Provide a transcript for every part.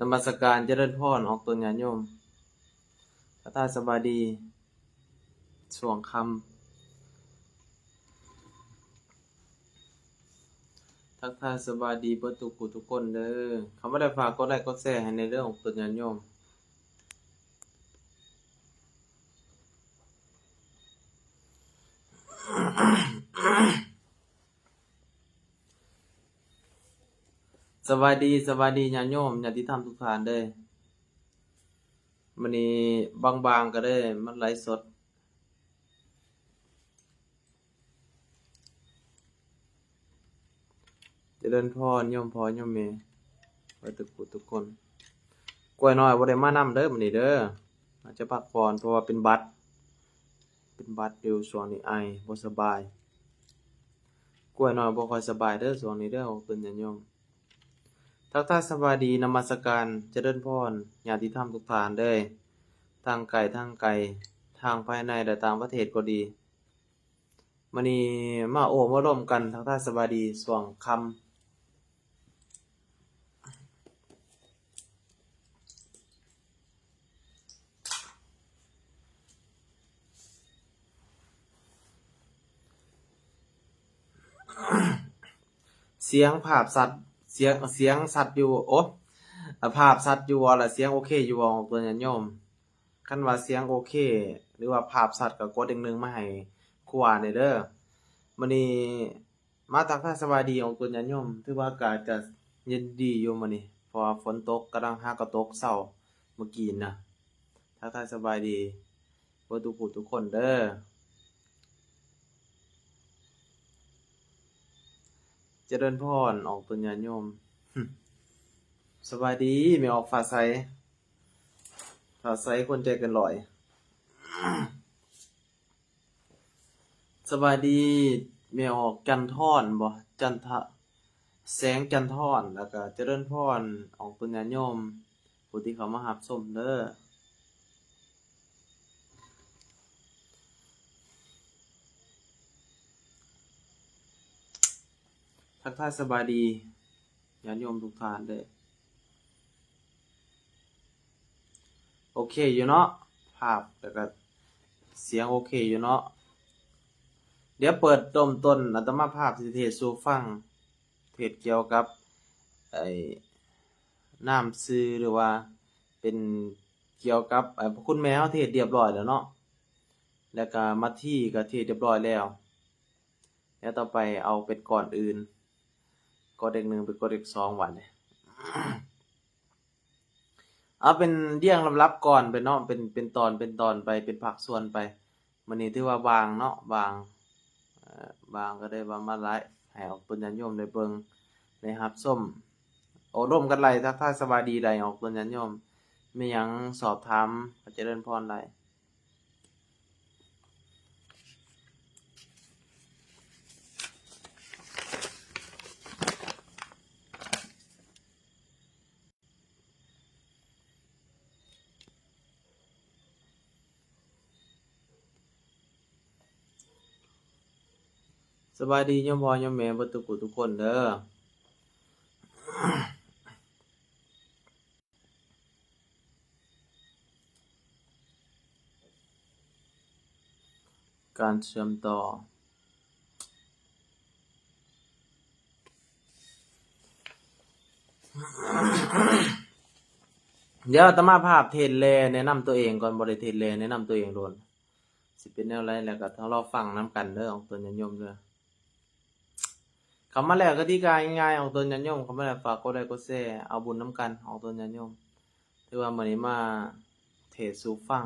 ນະມັດສະການຈະເລີນພອນອອກຕົນຍາດໂຍມ. ທັກທາຍສະບາຍດີຊ່ວງຄ່ຳ. ທັກທາຍສະບາຍດີເບິດທຸກຜູ້ທຸກຄົນເດີ. ເຂົ້າມາແລ້ວຝາກກົດໄລກົດແຊໃຫ້ແດ່ເດີອອກຕົນຍາດໂຍມ. ສະບາຍດີ, ສະບາຍດີຍາດໂຍມ, ຍາດຕິທຳທຸກທ່ານເດີ. ມື້ນີ້ບາງໆກໍໄດ້ມາໄລຟ໌ສົດ. ຈະເລີນພອນໂຍມພໍ່ໂຍມແມ່ເບິດທຸກຜູ້ທຸກຄົນ. ກ້ວຍນ້ອຍບໍ່ໄດ້ມານຳເດີມື້ນີ້ເດີ, ອາດຈະພັກຜ່ອນເພາະວ່າເປັນຫວັດ, ເປັນຫວັດຢູ່ຊ່ວງນີ້, ໄອ ບໍ່ສະບາຍ. ກ້ວຍນ້ອຍບໍ່ຄ່ອຍສະບາຍເດີຊ່ວງນີ້ເດີ ອອກຕົນຍາດໂຍມ. ທັກທາຍສະບາຍດີ, ນະມັດສະການ, ຈະເລີນພອນຍາດຕິທຳທຸກທ່ານເດີ, ທາງໃກ້ທາງໄກ, ທາງພາຍໃນ ແລະ ຕ່າງປະເທດກໍດີ. ມື້ນີ້ມາໂອ້ມາລົມກັນ, ທັກທາຍສະບາຍດີຊ່ວງຄ່ຳ. ສຽງພາບຊັດ, ສຽງ, ສຽງຊັດຢູ່, ໂອ, ພາບຊັດຢູ່ບໍ່ ແລະ ສຽງໂອເຄຢູ່ບໍ່ ອອກຕົນຍາດໂຍມ? ຄັນວ່າສຽງໂອເຄ ຫຼືວ່າພາບຊັດ ກໍກົດເດ້ງໜຶ່ງມາໃຫ້ຄູບາແດ່ເດີ. ມື້ນີ້ ມາທັກທາຍສະບາຍດີອອກຕົນຍາດໂຍມ, ຖືວ່າອາກາດກະເຢັນດີຢູ່ມື້ນີ້ ເພາະວ່າຝົນຕົກ, ກຳລັງຫາກໍຕົກເຊົ້າເມື່ອກີ້ນະ. ທັກທາຍສະບາຍດີເບິດທຸກຜູ້ທຸກຄົນເດີ. ຈະເລີນພອນອອກຕົນຍາດໂຍມ. ສະບາຍດີແມ່ອອກຟ້າໃສ, ຟ້າໃສຄົນໃຈເກີນຮ້ອຍ. ສະບາຍດີແມ່ອອກຈັນທອນບໍ? ຈັນທະ, ແສງຈັນທອນ, ແລ້ວກະຈະເລີນພອນອອກຕົນຍາດໂຍມ ຜູ້ທີ່ເຂົ້າມາຮັບຊົມເດີ. ທັກທາຍສະບາຍດີຍາດໂຍມທຸກທ່ານເດີ. ໂອເຄຢູ່ເນາະ ພາບ ແລ້ວກະສຽງໂອເຄຢູ່ເນາະ. ດຽວເປີດເລີ່ມຕົ້ນ ອາດຕະມາພາບຊິເທດສູ່ຟັງ, ເທດກ່ຽວກັບ ໄອ້ ນາມຊື່ ຫຼືວ່າເປັນກ່ຽວກັບ ເອີ ພະຄຸນແມ່ເຮົາເທດຮຽບຮ້ອຍແລ້ວເນາະ, ແລ້ວກະມາທີກໍເທດຮຽບຮ້ອຍແລ້ວ. ແລ້ວຕໍ່ໄປເອົາເປັນກ້ອນອື່ນ, ກົດເລກໜຶ່ງໄປກົດເລກສອງບາດນີ້. ເອົາເປັນລຽງລຳດັບກ່ອນໄປເນາະ, ເປັນ ເປັນຕອນ ເປັນຕອນໄປ, ເປັນພາກສ່ວນໄປ. ມື້ນີ້ຖືວ່າວ່າງເນາະ, ວ່າງ ເອີ ວ່າງກໍໄດ້ວ່າມາໄລຟ໌ໃຫ້ອອກຕົນຍາດໂຍມໄດ້ເບິ່ງ ໄດ້ຮັບຊົມ, ໂອ້ລົມກັນໄດ້, ທັກທາຍສະບາຍດີໄດ້ອອກຕົນຍາດໂຍມ. ມີຫຍັງສອບຖາມ ກໍຈະເລີນພອນໄດ້. ສະບາຍດີໂຍມພໍ່ໂຍມແມ່ເບິດທຸກຜູ້ທຸກຄົນເດີ. ການເຊື່ອມຕໍ່. ດຽວອາດຕະມາພາບເທດແລແນະນຳຕົວເອງກ່ອນ, ບໍ່ໄດ້ເທດແລແນະນຳຕົວເອງໂດນ. ຊິເປັນແນວໃດ ແລ້ວກໍຖ້າລໍຟັງນຳກັນເດີ ອອກຕົນຍາດໂຍມເດີ. ເຂົ້າມາແລ້ວ ກະຕິກາງ່າຍໆ ອອກຕົນຍາດໂຍມ, ເຂົ້າມາແລ້ວຝາກກົດໄລກົດແຊ ເອົາບຸນນຳກັນ ອອກຕົນຍາດໂຍມ. ຖືວ່າມື້ນີ້ມາເທດສູ່ຟັງ,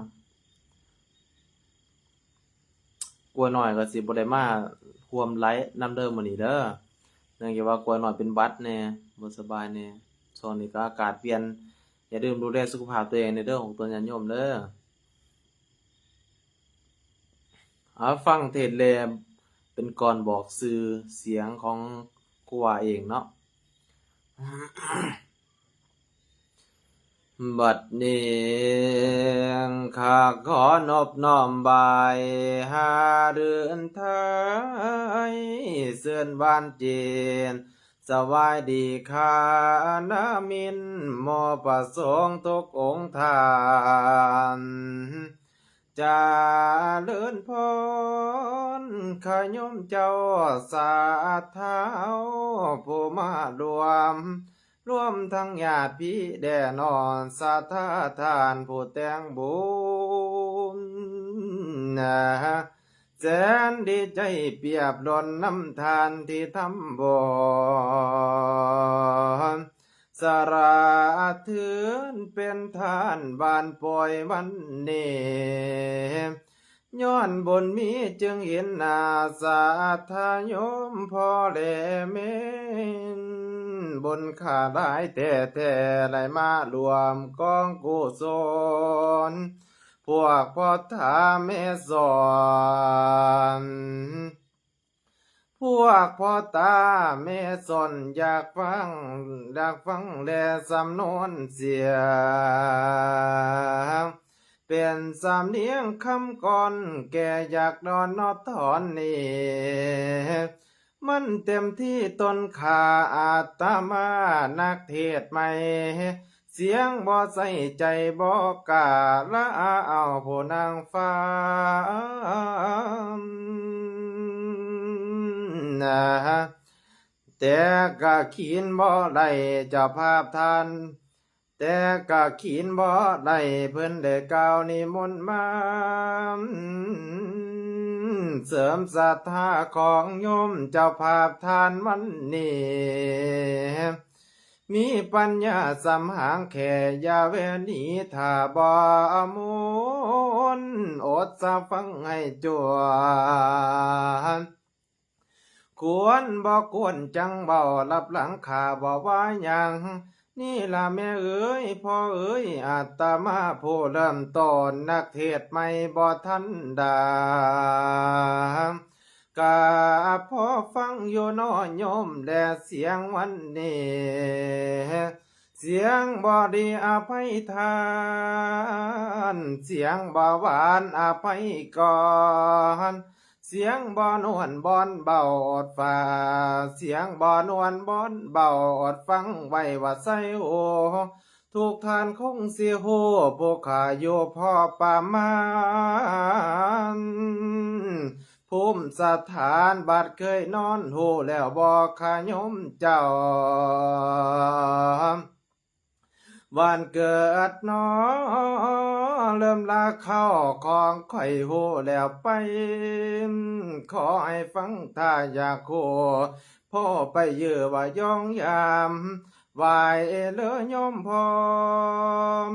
ກົວໜ້ອຍກໍຊິບໍ່ໄດ້ມາຮ່ວມໄລຟ໌ນຳເດີມື້ນີ້ເດີ, ເນື່ອງຈາກວ່າກົວໜ້ອຍເປັນຫວັດແດ່ ບໍ່ສະບາຍແດ່. ຊ່ວງນີ້ກໍອາກາດປ່ຽນ, ຢ່າລືມດູແລສຸຂະພາບຕົວເອງແດ່ເດີ ອອກຕົນຍາດໂຍມເດີ. ເອົາ ຟັງເທດແລເປັນກ່ອນບອກຊື່ສຽງຂອງຄູບາເອງເນາະ. ບັດນີ້ ຂ້າຂໍນອບນ້ອມບາຍຫາລື່ນໄທ ເຊີນຫວານເຈນ ສະບາຍດີຄ່ານາມິນ ໝໍ້ປະສົງທຸກອົງທ່ານ ຈະເລີນພອນ ຂະໂຍມເຈົ້າສັດທາເຮົາ ຜູ້ມາລວມ ລວມທັງຍາດພີ່ແດ່ນ້ອງ ສັດທາທ່ານຜູ້ແຕ່ງບຸນ ແສນດີໃຈປຽບລົ້ນນຳທ່ານທີ່ທຳບຸນ ສະຫຼະເທືອນເປັນທ່ານບ້ານປ່ອຍວັນນີ້ ຍ້ອນບຸນມີຈຶ່ງເຫັນໜ້າສັດທາໂຍມພໍ່ແລະແມ່ ບຸນຄ່າຫຼາຍແທ້ໆ ໄດ້ມາລວມກອງກຸສົນ ພວກພໍ່ຕາແມ່ສອນ ພວກພໍ່ຕາແມ່ສອນ ຢາກຟັງ ຢາກຟັງແລະສຳນວນສຽງ ເປັນສຳນຽງຄຳກ່ອນ ແກ່ຢາກນອນເນາະຕອນນີ້ ມັນເຕັມທີ່ຕົ້ນຂ້າອາດຕະມາ ນັກເທດໃໝ່ ສຽງບໍ່ໃສ່ໃຈ ບໍ່ກ້າລະອາເອົາຜູ້ນາງຟັງ ແຕ່ກະຂີນບໍ່ໄດ້ເຈົ້າພາບທ່ານ ແຕ່ກະຂີນບໍ່ໄດ້ ເພິ່ນໄດ້ກ່າວນິມົນມາ ເສີມສັດທາຂອງໂຍມເຈົ້າພາບທ່ານວັນນີ້ ມີປັນຍາສຳຫາງແຄ່ ຢ່າແວໜີຖ້າບໍ່ມົນ ອົດສາຟັງໃຫ້ຈົວ ຄວນບໍ່ຄວນຈັ່ງເວົ້າ ລັບຫຼັງຂ້າບໍ່ວ່າຫຍັງ ນີ້ລະແມ່ເອີຍ ພໍ່ເອີຍ ອາດຕະມາຜູ້ເລີ່ມຕົ້ນ ນັກເທດໃໝ່ບໍ່ທັນດາ ກະພໍຟັງຢູ່ເນາະໂຍມແລະສຽງວັນນີ້ ສຽງບໍ່ດີອະໄພທ່ານ ສຽງບໍ່ຫວານອະໄພກ່ອນ ສຽງບໍ່ນວນບ່ອນເບົາອົດຟັງ ສຽງບໍ່ນວນບ່ອນເບົາອົດຟັງໄວ້ວ່າໃສໂອ ທຸກທ່ານຄົງຊິຮູ້ ຜູ້ຂ້າຢູ່ພໍປະມານ ພູມສະຖານບັດເຄີຍນອນ ຮູ້ແລ້ວບໍ່ຂະໂຍມເຈົ້າ ບ້ານເກີດເນາະ ເລີ່ມລາເຂົ້າຂອງຂ້ອຍຮູ້ແລ້ວໄປ ຂໍໃຫ້ຟັງຖ້າຢາກຮູ້ ພໍ່ໄປເຢີວ່າຍ້ອງຢາມ ໄຫວ້ເລີໂຍມພ້ອມ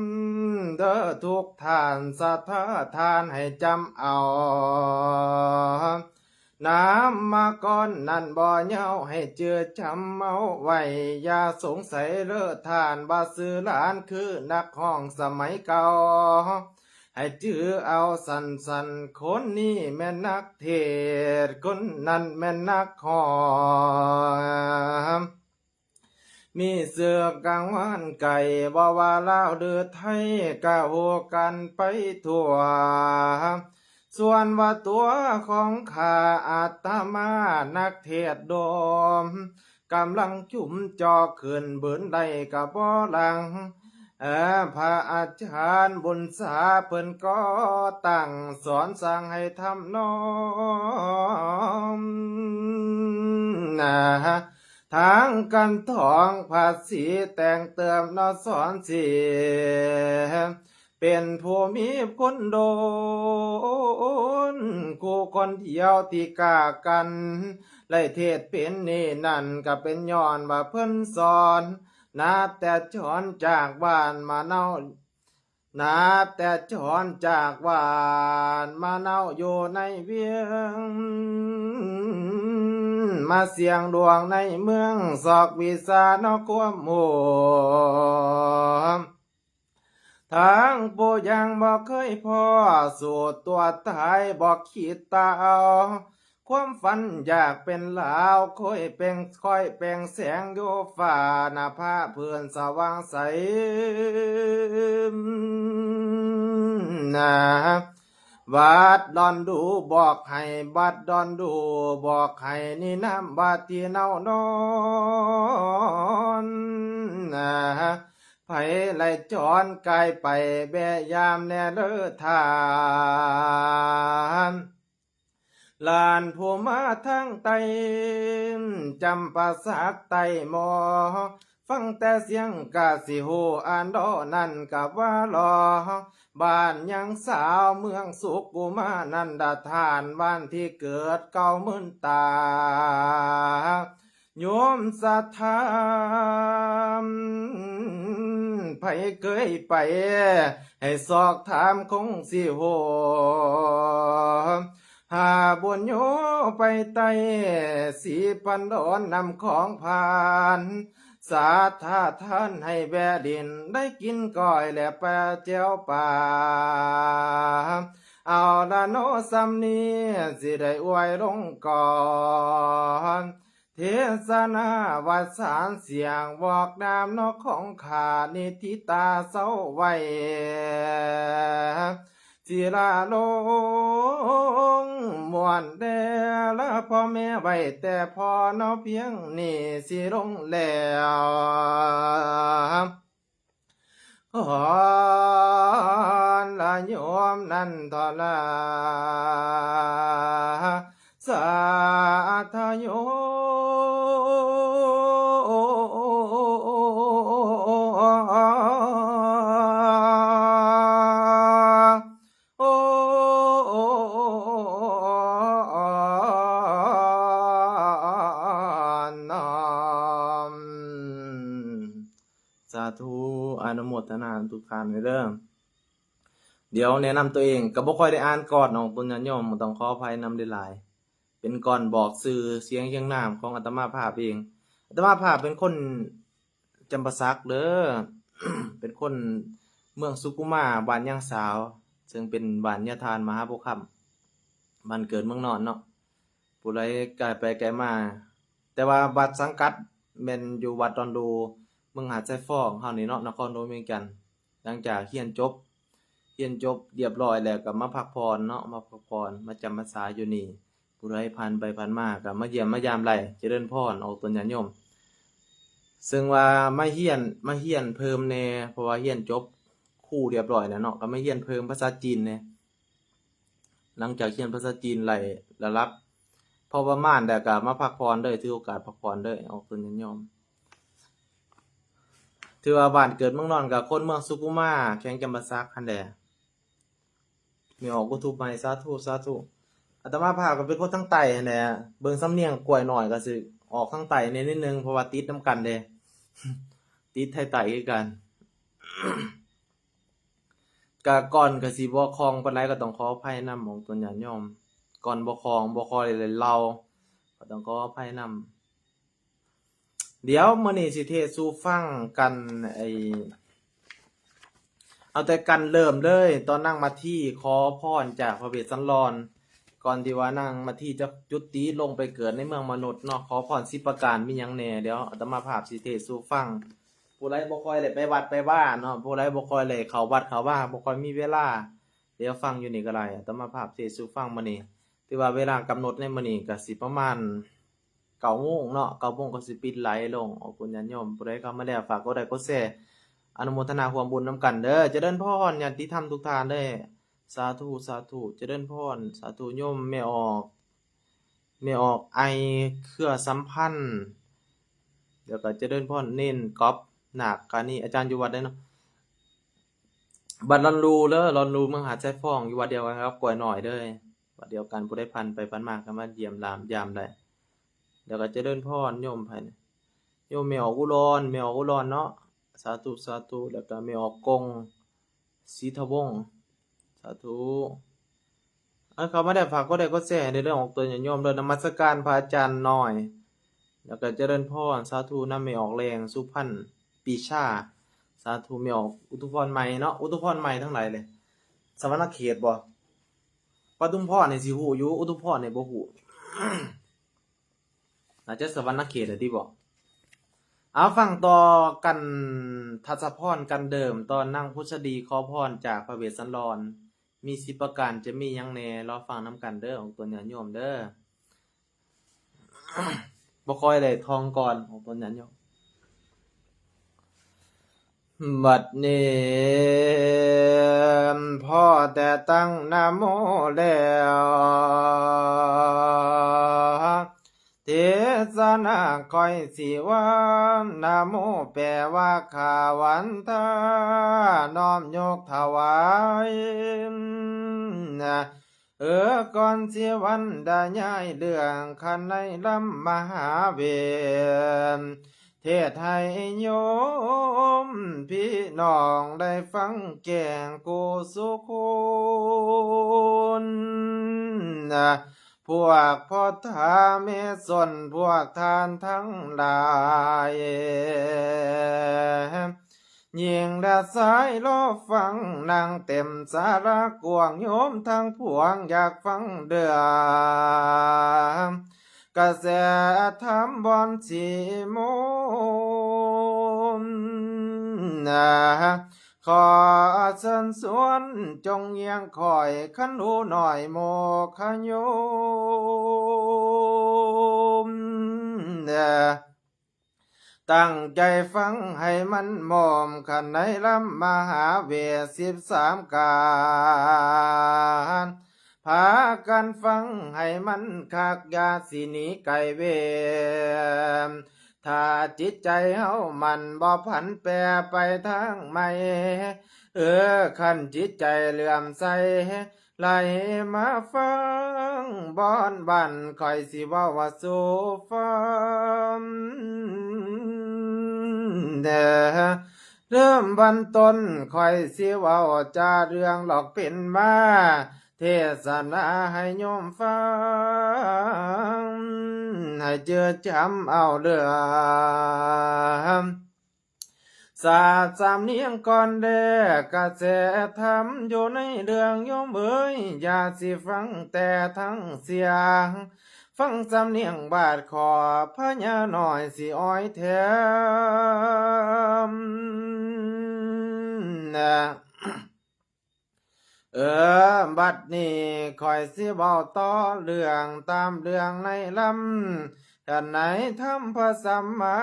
ເດີທຸກທ່ານສັດທາທ່ານໃຫ້ຈຳເອົາ ນາມມະກອນນັ້ນບໍ່ເຍົາ ໃຫ້ຈື່ຈຳເອົາໄວ້ ຢ່າສົງໄສເລີທ່ານວ່າຊື່ຫຼານຄືນັກຮ້ອງສະໄໝເກົ່າ ໃຫ້ຈື່ເອົາສັ້ນໆ ຄົນນີ້ແມ່ນນັກເທດ ຄົນນັ້ນແມ່ນນັກຮ້ອງ ມີເສືອກາງວານໄກ ບໍ່ວ່າລາວຫຼືໄທ ກະຮູ້ກັນໄປທົ່ວ ສ່ວນວ່າຕົວຂອງຂ້າອາດຕະມາ ນັກເທດດົມ ກຳລັງຈຸ້ມຈ່ອຂຶ້ນບືນໄດ້ກະບໍ່ຫຼັງ ເອີ ພະອາຈານບຸນສາເພິ່ນກໍ່ຕັ້ງ ສອນສັ່ງໃຫ້ທຳນອງ ນາ ທາງການທ່ອງພາສີແຕ່ງເຕີມເນາະສອນສີ ເປັນຜູ້ມີຄຸນດົນ ຄູຄົນດຽວທີ່ກ້າກັນ ໄດ້ເທດເປັນນີ້ນັ້ນ ກະເປັນຍ້ອນວ່າເພິ່ນສອນ ນັບແຕ່ຈອນຈາກບ້ານມາເນົາ ນັບແຕ່ຈອນຈາກບ້ານມາເນົາຢູ່ໃນວຽງ ມາສ່ຽງດວງໃນເມືອງ ຊອກວິຊາເນາະຄວາມຮູ້ ທາງຜູ້ຍັງບໍ່ເຄີຍພໍ້ ສູ້ຕົວຕາຍບໍ່ຄິດຕາເອົາ ຄວາມຝັນຢາກເປັນລາວ ຄ່ອຍແປງ ຄ່ອຍແປງແສງຢູ່ຟ້າ ໜ້າຜາພື້ນສະຫວ່າງໃສ ນາ ວັດດອນດູບອກໃຫ້ ວັດດອນດູບອກໃຫ້ນິນາມວ່າທີ່ເນົານອນ ໃຜໄລ່ຈອນກາຍໄປແວະຢາມແດ່ເດີທ່ານ. ຫຼານຜູ້ມາທາງໃຕ້ ຈຳປາສັກໃຕ້ໝໍ ຟັງແຕ່ສຽງກະຊິຮູ້ ອັນດໍນັ້ນກະວ່າລໍ ບ້ານຍາງສາວ ເມືອງສຸກຸມານັນດາທານ ບ້ານທີ່ເກີດເກົ້າໝື່ນຕາ ໂຍມສັດທາ ໃຜເຄີຍໄປ ໃຫ້ຊອກຖາມຄົງຊິຮູ້ ຫາບຸນໂຍໄປໄຕ້ ສີພັນດອນນຳຂອງຜ່ານ ສາທາທ່ານໃຫ້ແວະຫຼິ້ນ ໄດ້ກິນກ້ອຍແລະປາແຈ່ວປາ ເອົາລະເນາະ ສ່ຳນີ້ຊິໄດ້ອວຍລົງກ່ອນ ເທສະນາວັດສານສຽງ ບອກນາມເນາະຂອງຂ້າ ນິທິຕາເຊົາໄວ້ ສິລາລົງ ມ່ວນແດ່ລະພໍ່ແມ່ໄວ້ແຕ່ພໍເນາະ ພຽງນີ້ຊິລົງແລ້ວ ຄອນລະໂຍມນັນທະລາ ສາທະໂຍ ໂອ ນ້ອມ ສາທຸ ອະນຸໂມທະນາທຸກທ່ານເດີ. ດຽວແນະນຳຕົວເອງ ກໍບໍ່ຄ່ອຍໄດ້ອ່ານກ່ອນເນາະ ອອກຕົນຍາດໂຍມ ຕ້ອງຂໍອະໄພນຳຫຼາຍໆ ເປັນກ່ອນບອກຊື່ສຽງຮຽງນາມຂອງອາດຕະມາພາບເອງ. ອາດຕະມາພາບເປັນຄົນຈຳປາສັກເດີ ເປັນຄົນເມືອງສຸກຸມາ ບ້ານຍາງສາວ ເຊິ່ງເປັນບ້ານຍາທ່ານມະຫາໂພຄຳ ບ້ານເກີດເມືອງນອນເນາະ. ຜູ້ໃດກາຍໄປກາຍມາ ແຕ່ວ່າວັດສັງກັດແມ່ນຢູ່ວັດດອນດູ ເມືອງຫາດຊາຍຟອງເຮົານີ້ເນາະ ນະຄອນຫຼວງວຽງຈັນ. ຫຼັງຈາກຮຽນຈົບ ຮຽນຈົບລຽບຮ້ອຍແລ້ວກໍມາພັກຜ່ອນເນາະ ມາພັກຜ່ອນ ມາຈຳພັນສາຢູ່ນີ້. ຜູ້ໃດຜ່ານໄປຜ່ານມາກໍມາຢ້ຽມມາຢາມໄດ້ ຈະເລີນພອນ ອອກຕົນຍາດໂຍມ. ເຊິ່ງວ່າມາຮຽນ ມາຮຽນເພີ່ມແດ່ ເພາະວ່າຮຽນຈົບຄູລຽບຮ້ອຍແລ້ວເນາະ ກໍມາຮຽນເພີ່ມພາສາຈີນແດ່. ຫຼັງຈາກຮຽນພາສາຈີນໄດ້ລະດັບພໍປະມານແລ້ວ ກໍມາພັກຜ່ອນເດີ ຖືໂອກາດພັກຜ່ອນເດີ ອອກຕົນຍາດໂຍມ. ຖືວ່າບ້ານເກີດເມືອງນອນ ກໍຄົນເມືອງສຸກຸມາ ແຂວງຈຳປາສັກຫັ້ນແຫຼະ. ແມ່ອອກ ຢູທູບໃໝ່ ສາທຸ ສາທຸ. ອາດຕະມາພາບກໍເປັນຄົນທາງໃຕ້ຫັ້ນແຫຼະ ເບິ່ງສຳນຽງກ້ວຍນ້ອຍກໍຊິອອກທາງໃຕ້ແດ່ນິດໜຶ່ງ ເພາະວ່າຕິດນຳກັນເດ້ ຕິດໄທໃຕ້ຄືກັນ. ກະກ່ອນກະຊິບໍ່ຄ່ອງປານໃດ ກໍຕ້ອງຂໍອະໄພນຳ ອອກຕົນຍາດໂຍມ. ກ່ອນບໍ່ຄ່ອງ ບໍ່ຄ່ອຍໄດ້ເລົ່າ ກໍຕ້ອງຂໍອະໄພນຳ. ດຽວມື້ນີ້ຊິເທດສູ່ຟັງກັນ ໄອ້ ເອົາແຕ່ກັນເລີ່ມເລີຍ ຕອນນາງມາທີຂໍພອນຈາກພະເວດສັນລອນ ກ່ອນທີ່ວ່ານາງມາທີຈະຈຸຕິລົງໄປເກີດໃນເມືອງມະນຸດເນາະ ຂໍພອນສິບປະການມີຫຍັງແດ່ ດຽວອາດຕະມາພາບຊິເທດສູ່ຟັງ. ຜູ້ໃດບໍ່ຄ່ອຍໄດ້ໄປວັດໄປວາເນາະ ຜູ້ໃດບໍ່ຄ່ອຍໄດ້ເຂົ້າວັດເຂົ້າວາ ບໍ່ຄ່ອຍມີເວລາ ດຽວຟັງຢູ່ນີ້ກໍໄດ້ ອາດຕະມາພາບເທດສູ່ຟັງມື້ນີ້. ຖືວ່າເວລາກຳນົດໃນມື້ນີ້ກໍຊິປະມານ ເກົ້າໂມງເນາະ ເກົ້າໂມງກໍຊິປິດໄລລົງ. ອອກຕົນຍາດໂຍມ ຜູ້ໃດເຂົ້າມາແລ້ວ ຝາກກົດໄລກົດແຊ ອະນຸໂມທະນາຮ່ວມບຸນນຳກັນເດີ. ຈະເລີນພອນຍາດຕິທຳທຸກທ່ານເດີ ສາທຸ ສາທຸ ຈະເລີນພອນ ສາທຸ. ໂຍມແມ່ອອກ ແມ່ອອກໄອ ເຄືອສຳພັນ ແລ້ວກໍຈະເລີນພອນ ເນນກອບ ນາກການີ ອາຈານຢູ່ວັດໃດເນາະ ວັດລອນລູເດີ ລອນລູ ເມືອງຫາດຊາຍຟອງ ຢູ່ວັດດຽວກັນກັບກ້ວຍນ້ອຍເດີ ວັດດຽວກັນ. ຜູ້ໃດຜ່ານໄປຜ່ານມາກໍມາຢ້ຽມລາມຢາມໄດ້. ແລ້ວກໍຈະເລີນພອນໂຍມໃຜ ໂຍມແມ່ອອກອຸດອນ ແມ່ອອກອຸດອນເນາະ ສາທຸ ສາທຸ. ແລ້ວກໍແມ່ອອກກົງ ສີທະວົງ ສາທຸ. ເອົາ ເຂົ້າມາແລ້ວ ຝາກກົດໄລກົດແຊໃຫ້ເດີ ອອກຕົນຍາດໂຍມເດີ. ນະມັດສະການພະອາຈານນ້ອຍ ແລ້ວກໍຈະເລີນພອນ ສາທຸ ນຳແມ່ອອກແລງ ສຸພັນປີຊາ ສາທຸ. ແມ່ອອກອຸທຸພອນໃໝ່ເນາະ ອຸທຸພອນໃໝ່ທາງໃດເລີຍ ສະຫວັນນະເຂດບໍ່? ປະທຸມພອນນີ້ຊິຮູ້ຢູ່ ອຸທຸພອນນີ້ບໍ່ຮູ້ ໜ້າຈະສະຫວັນນະເຂດແຫຼະຕິບໍ. ເອົາ ຟັງຕໍ່ກັນ ທັດສະພອນກັນເດີມ ຕອນນາງພຸດສະດີຂໍພອນຈາກພະເວດສັນລອນ ມີສິບປະການ ຈະມີຫຍັງແດ່ ລໍຟັງນຳກັນເດີ ອອກຕົນຍາດໂຍມເດີ. ບໍ່ຄ່ອຍໄດ້ທ່ອງກ່ອນ ອອກຕົນຍາດໂຍມ. ບັດນີ້ພໍແຕ່ຕັ້ງນະໂມແລ້ວ ເທສະນາຂ້ອຍຊິວ່າ ນະໂມແປວ່າ ຂ້າວັນທາ ນ້ອມຍົກຖວາຍ ເອີ ກ່ອນຊິບັນດາຍາຍເລື່ອງ ຄັນໃນລຳມະຫາເວດ ເທດໃຫ້ໂຍມພີ່ນ້ອງໄດ້ຟັງແຈ້ງກູສູ່ຄົນ ພວກພໍ່ທາແມ່ຊົນ ພວກທ່ານທັງຫຼາຍ ຍິງແລະຊາຍລໍຟັງ ນັ່ງເຕັມສາລາກວ້າງ ໂຍມທັງປວງຢາກຟັງເລື່ອງ ກະແສທຳບ່ອນສີມຸນ ຂໍເຊີນຊວນຈົ່ງຢ້ຽງຂ້ອຍ ຄັນຮູ້ໜ້ອຍໂມຄະໂຍມ ຕັ້ງໃຈຟັງໃຫ້ມັນໝົມ ຄັນໃນລຳມະຫາເວດສິບສາມການ ພາກັນຟັງໃຫ້ມັນຄັກ ຢ່າຊິໜີໄກເວນ ຖ້າຈິດໃຈເຮົາໝັ້ນ ບໍ່ຜັນແປໄປທາງໃໝ່ ເອີ ຄັນຈິດໃຈເຫຼື້ອມໃສ ໄຫຼມາຟັງບ່ອນບ້ານ ຂ້ອຍຊິເວົ້າສູ່ຟັງເດີ. ເລີ່ມບັນຕົ້ນ ຂ້ອຍຊິເວົ້າຈາເລື່ອງຫຼອກເປັນມາ ເທສະນາໃຫ້ໂຍມຟັງ ໃຫ້ຈື່ຈຳເອົາເລື່ອງ ສາດສຳນຽງກ່ອນແດ່ ກະແສທຳຢູ່ໃນເລື່ອງ ໂຍມເອີຍ ຢ່າຊິຟັງແຕ່ທັງສຽງ ຟັງສຳນຽງບາດຂໍ ພະຍານ້ອຍຊິອ້ອຍແຖມ. ເອີ ບັດນີ້ຂ້ອຍຊິເວົ້າຕໍ່ເລື່ອງ ຕາມເລື່ອງໃນລຳ ອັນໃນທຳພະສຳມາ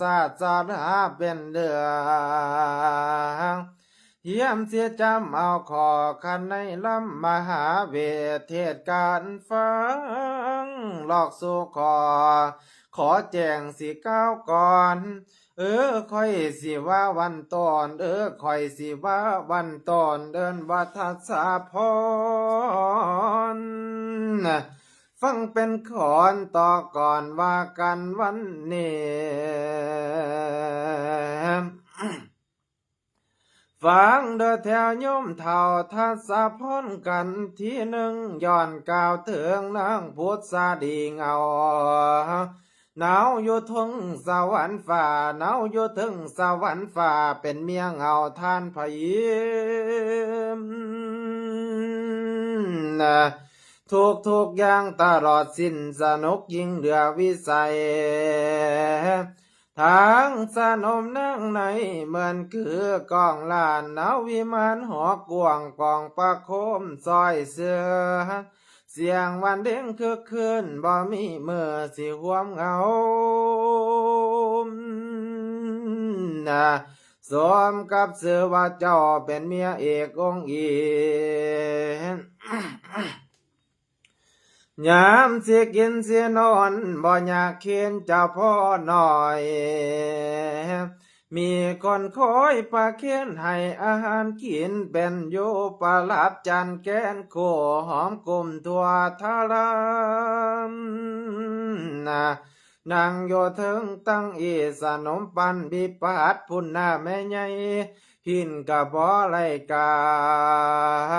ສາດສະດາເປັນເລື່ອງ ຮຽມຊິຈຳເອົາຂໍ້ ຄັນໃນລຳມະຫາເວດ ເທດການຟັງຫຼອກສູ່ຂໍ ຂໍແຈ້ງຊິກ່າວກ່ອນ ເອີ ຂ້ອຍຊິວ່າວັນຕົ້ນ ເອີ ຂ້ອຍຊິວ່າວັນຕົ້ນ ເອີ້ນວ່າທັດສະພອນ ຟັງເປັນຂອນຕໍ່ກ່ອນວ່າກັນວັນນີ້ ຟັງເດີແທ້ໂຍມເຖົ້າທັດສະພອນ ກັນທີໜຶ່ງ ຍ້ອນກ່າວເຖິງນາງພຸດສາດີເຫງົາ ເນົາຢູ່ເທິງສະຫວັນຟ້າ ເນົາຢູ່ເທິງສະຫວັນຟ້າ ເປັນເມຍເຫງົາທ່ານພະອິນ ທຸກໆຢ່າງຕະຫຼອດສິ້ນ ສະໜຸກຍິ່ງເຫຼືອວິໄສ ທາງສະໜົມນາງໃນ ເໝືອນຄືກ້ອງລ້ານ ເອົາວິມານຫໍກວ້າງ ກອງປະໂຄມຊອຍເສືອ ສຽງວັນເດັງຄຶກຄື້ນ ບໍ່ມີມື້ຊິຫວມເຫງົາ ສົມກັບຊື່ວ່າເຈົ້າເປັນເມຍເອກອົງອີກ ຍາມຊິກິນຊິນອນ ບໍ່ຍາກເຂັນເຈົ້າພໍ່ນ້ອຍ ມີຄົນຄອຍປະເຄນໃຫ້ອາຫານກິນ ເປັນຢູ່ປະຫຼັບຈັນແກ່ນຄູ່ ຫອມກຸ້ມທົ່ວທາລານ ນັ່ງຢູ່ເທິງຕັ່ງອີ ສະໜົມປັ້ນບິບາດພຸ້ນນາແມ່ໃຫຍ່ ຫີນກະບໍ່ໄດ້ກາ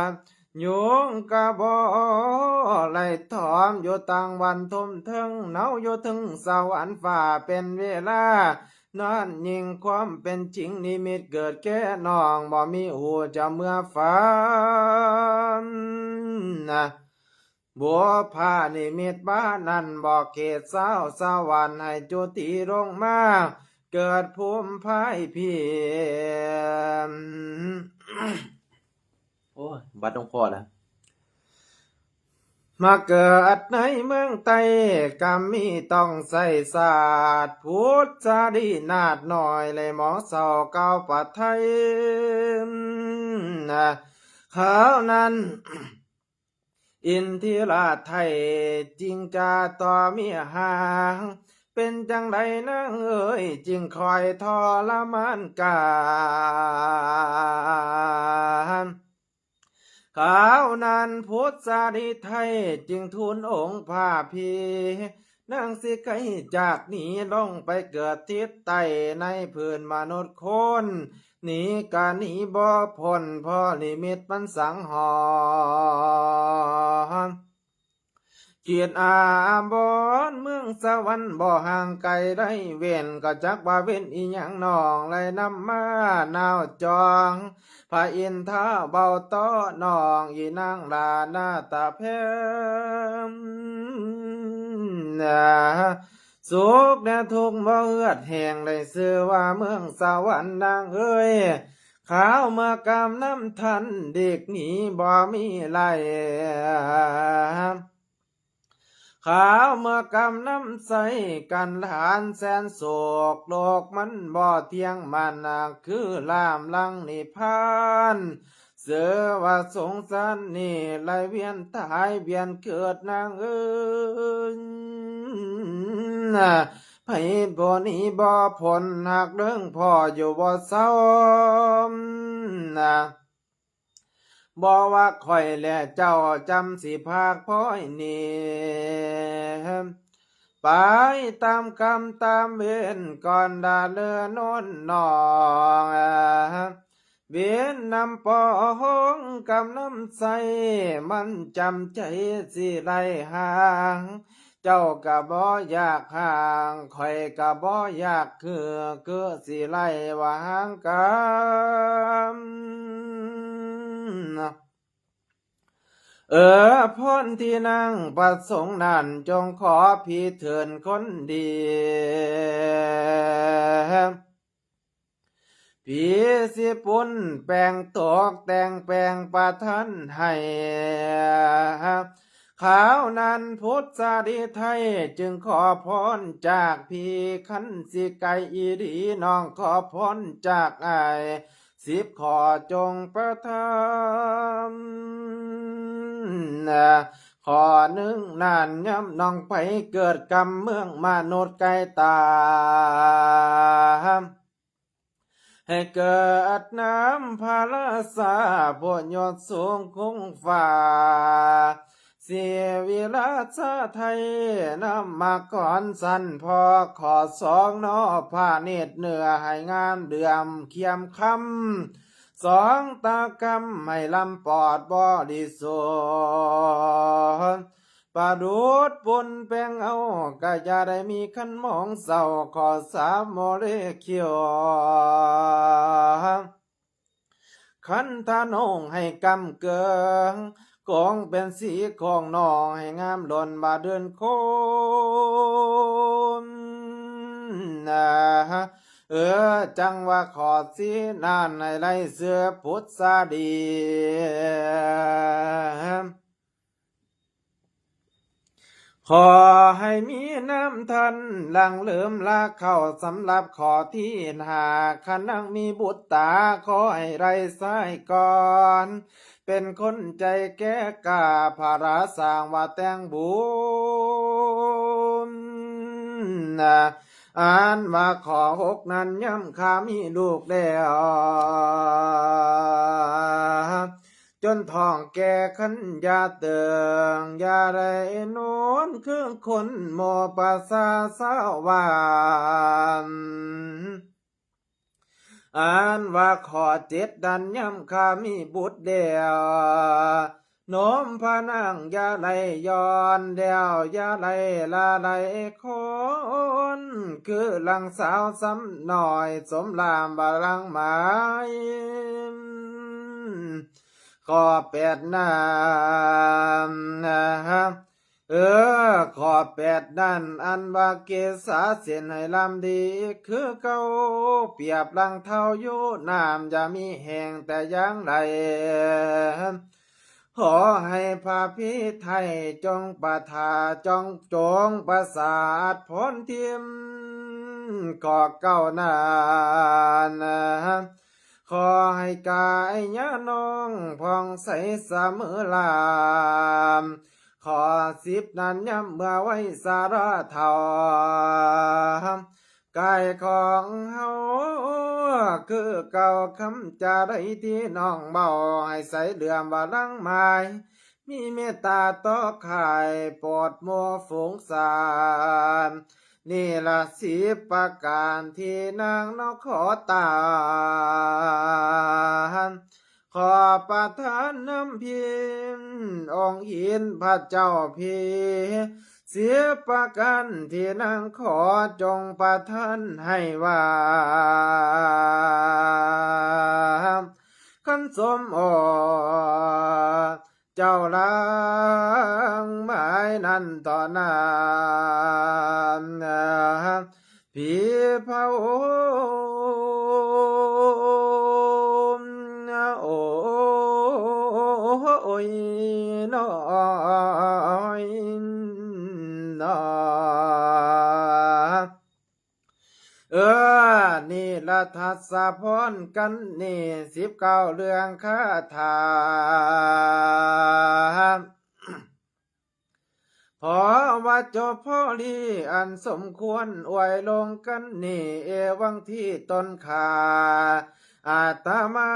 ດ ຍຸງກະບໍ່ໄດ້ຖອມ ຢູ່ຕາງວັນທົ່ມເທິງ ເນົາຢູ່ເທິງສະຫວັນຟ້າ ເປັນເວລານອນຍິງ ຄວາມເປັນຈິງນິມິດເກີດແກ່ນ້ອງ ບໍ່ມີຮູ້ຈະເມືອຝັນ ບຸບພານິມິດບ້ານນັ້ນ ບອກເຂດຊາວສະຫວັນ ໃຫ້ຈຸຕິລົງມາ ເກີດພູມພາຍພີ ໂອ້ຍ ບັດລົງຄໍລະ ມາເກີດໃນເມືອງໃຕ້ ກຳມີຕ້ອງໃຊ້ຊາດ ພຸດສາລີນາດນ້ອຍ ແລະໝໍເຊົາເກົ່າປະໄທ ຄາວນັ້ນ ອິນທິລາດໄທຈຶ່ງຈະຕໍ່ເມຍຫາງ ເປັນຈັ່ງໃດນາງເອີຍ ຈຶ່ງຄອຍທໍລະມານການ ຄາວນັ້ນພຸດສາລີໄທຈຶ່ງທູນອົງພະພີ ນາງຊິໄກຈາກໜີລົງໄປເກີດທິດໃຕ້ໃນພື້ນມະນຸດຄົນ ໜີກະໜີບໍ່ພົ້ນ ເພາະນິມິດມັນສັງຫອນ ຄິດອາບອນເມືອງສະຫວັນບໍ່ຫ່າງໄກໄດ້ເວັ້ນ ກໍຈັກວ່າເວັ້ນອີ່ຫຍັງນ້ອງ ໄລ່ນຳມານາວຈອງ ພະອິນທາເວົ້າຕໍ່ນ້ອງ ອີນາງຫຼ້າໜ້າຕາແພງ ສຸກແດ່ທຸກບໍ່ເຫືອດແຫ້ງ ໄດ້ຊື່ວ່າເມືອງສະຫວັນນາງເອີຍ ຄາວເມື່ອກຳນຳທັນ ດີກໜີບໍ່ມີໄລ່ ຄາວເມື່ອກຳນຳໃຊ້ກັນຫຼານແສນໂສກ ໂລກມັນບໍ່ທ່ຽງມັນ ຄືລາມຫຼັງນິບພານ ເຊື່ອວ່າສົງສານນີ້ໄລ່ວຽນຕາຍວຽນເກີດນາງເອີຍ ໃຜບໍ່ໜີບໍ່ພົ້ນ ຫາກເລິງພໍ່ຢູ່ບໍ່ເຊົາ ບໍ່ວ່າຂ້ອຍແລະເຈົ້າຈຳຊິພາກພ້ອຍໜີ ໄປຕາມກຳຕາມເວນ ກ່ອນດາເລີນອນນ້ອງ ເວນນຳປອງກຳນຳໃຊ້ ມັນຈຳໃຈຊິໄລ່ຫ່າງ ເຈົ້າກະບໍ່ຢາກຫ່າງ ຂ້ອຍກະບໍ່ຢາກຄື ຄືຊິໄລ່ວ່າຫ່າງກັນ ເອີ ພອນທີ່ນາງປະສົງນັ້ນ ຈົ່ງຂໍພີເທີນຄົນດີ ຜີຊິປຸນແປງຕົກແຕ່ງແປງປະທານໃຫ້ ຄາວນັ້ນພຸດສາລີໄທຈຶ່ງຂໍພອນຈາກພີ່ ຄັນຊິໄກອີ່ຫຼີ ນ້ອງຂໍພອນຈາກອ້າຍ ສິບຂໍ້ຈົ່ງປະທານ ຂໍ້ໜຶ່ງນັ້ນ ຍາມນ້ອງໄປເກີດກຳເມືອງມະນຸດໄກຕາ ໃຫ້ເກີດນຳພະລາຊາ ຜູ້ຍົດສູງຄຸງຟ້າ ສີວິລາຊາໄທ ນຳມາກ່ອນຊັ້ນພໍ່ ຂໍສອງນໍພະເນດເນື້ອໃຫ້ງາມເດືອມຄຽມຄຳ ສອງຕາກຳໃຫ້ລຳປອດບໍລິສຸດ ປະດຸດປຸນແປງເອົາ ກະຢ່າໄດ້ມີຄັນມອງເສົ້າ ຂໍສາມໂມເລຄິວ ຄັນທະນົງໃຫ້ກຳເກີງ ກອງເປັນສີຂອງນ້ອງ ໃຫ້ງາມລົ້ນບາດເດືອນຄົນ ເອີ ຈັ່ງວ່າຂໍສີນັ້ນ ໃຫ້ໄລ່ເສືອພຸດສາລີ ຂໍໃຫ້ມີນຳທັນຫຼັງເລີ່ມລາເຂົ້າ ສຳລັບຂໍ້ທີຫ້າ ຄັນນາງມີບຸດຕາ ຂໍໃຫ້ໄດ້ຊາຍກ່ອນ ເປັນຄົນໃຈແກ່ກ້າ ພະລາສ້າງວ່າແຕ່ງບຸນ ອັນວ່າຂໍ້ຫົກນັ້ນ ຍາມຂ້າມີລູກແລ້ວ ຈົນທ້ອງແກ່ຄັນຢ່າເຕີງ ຢ່າໄດ້ນອນຄືຄົນໝູ່ປະຊາຊາວບ້ານ ອັນວ່າຂໍ້ເຈັດນັ້ນ ຍາມຂ້າມີບຸດແລ້ວ ໂນ້ມພະນາງຢ່າໄດ້ຍ້ອນ ແລ້ວຢ່າໄດ້ລະໄລຄອນ ຄືຫຼັງສາວສ່ຳນ້ອຍ ສົມລາມບາລັງໝາຍ ຂໍ້ແປດນັ້ນ ເອີ ຂໍ້ແປດນັ້ນ ອັນວ່າເກສາເສັ້ນໃຫ້ລຳດີຄືເກົ່າ ປຽບດັ່ງເທົ້າຢູ່ນ້ຳ ຢ່າມີແຫ້ງແຕ່ຢ່າງໃດ ຂໍໃຫ້ພະພິໄທຈົ່ງປະທານ ຈົ່ງ ຈົ່ງປະສາດພອນທິມຂອງເຈົ້ານັ້ນ ຂໍໃຫ້ກາຍຍານ້ອງຜ່ອງໃສສະເໝີລາມ ຂໍສິບນັ້ນຍາມເມື່ອໄວສາລະເຖົ້າ ກາຍຂອງເຮົາຄືເກົ່າ ຄຳຈາໃດທີ່ນ້ອງເວົ້າ ໃຫ້ໃສເຫຼືອມວ່າຫຼັງໝາຍ ມີເມດຕາຕໍ່ຂ້າຍໂປດໝູ່ຝູງຊາດ ນີ້ລະສິບປະການທີ່ນາງນ້ອງຂໍຕານ ຂໍປະທານນຳພີ ອົງອິນພະເຈົ້າພີ ສິບປະການທີ່ນາງຂໍ ຈົ່ງປະທານໃຫ້ວ່າ ຄັນສົມໂອເຈົ້າຫຼັງໝາຍນັ້ນເທົ່ານັ້ນ ຜີພະໂອ ໂອ້ຍ ນ້ອຍ ນ້ອຍ ເອີ ນີ້ລະທັດສະພອນກັນນີ້ ສິບເກົ້າເລື່ອງຄາຖາ ພໍວ່າຈົບພໍດີອັນສົມຄວນ ອວຍລົງກັນນີ້ ເອວັງທີ່ຕົນຂ້າ ອາດຕະມາ